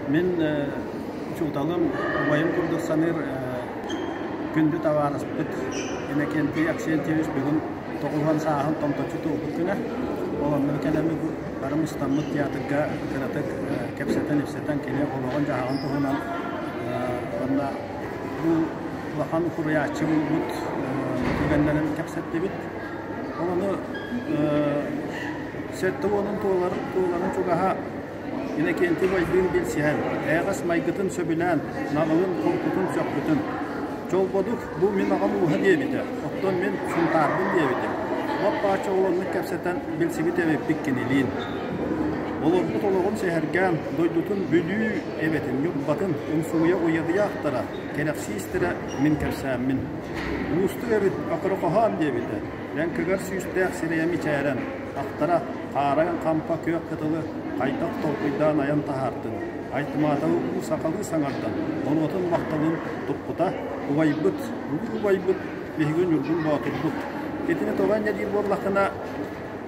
Мин учууталым, убайым курдук саныыр күндү табаарыспыт Иннокентий Аксентьевич бүгүн 90 сааһын томточчу туолбут күнэ. Ол онно кэлэммит бары мустаммыт театрга кыратык кэпсэтэн-ипсэтэн кини олоҕун-дьаһаҕын туһунан уонна бу улахан суруйааччы буолбут түгэннэрин кэпсэттибит. Ол ону 70-ун туоларын чугаһа Иннокентий Вальдыын билсиһэн, эйэҕэс майгытын сөбүлээн, наҕылын, холкутун сөхпүтүм. Чолбодук бу мин аҕам ууһа диэбитэ, оттон мин Сунтаарбын диэбитим. Лоп-бааччы ол оннук кэпсэтэн билсибит эбиппит кинилиин. Олорбут олоҕун сэһэргээн, дойдутун Бүлүү эбэтин, Ньурбатын умсугуйа уйадыйа ахтара, кэрэхсии истэрэ мин кэпсээммин. Уустук эбит, окорохоһоон диэбитэ, лэҥкэгэр сүүстээх сирэйэ мичээрэн, ахтара, Хаарыан хампа күөх кытылы хайдах толкуйдаан айан таһаардыҥ? Айтматовы уу сахалыы саҥардан, норуотун махталын туппута, убайбыт, улуу убайбыт, биһиги Ньургун Боотурбут. Итини тоҕо инньэ диир буоллаххына,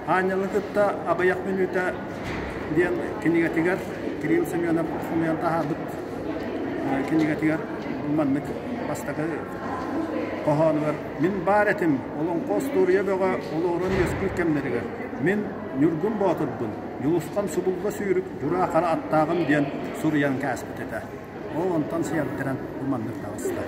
Аанньалы кытта аҕыйах мүнүүтэ диэн кинигэтигэр Кирилл Семенов хомуйан таһаарбыт кинигэтигэр маннык бастакы хоһоонугар «Мин баар этим, олоҥхо остуоруйа бөҕө олоҕуран үөскүүр кэмнэригэр. Мин Ньургун Боотурбун, Дьулусхан субулла сүүрүк дьураа хара аттааҕым» диэн суруйан кээспит этэ. Ол онтон сиэлтэрэн бу маннык таҕыста.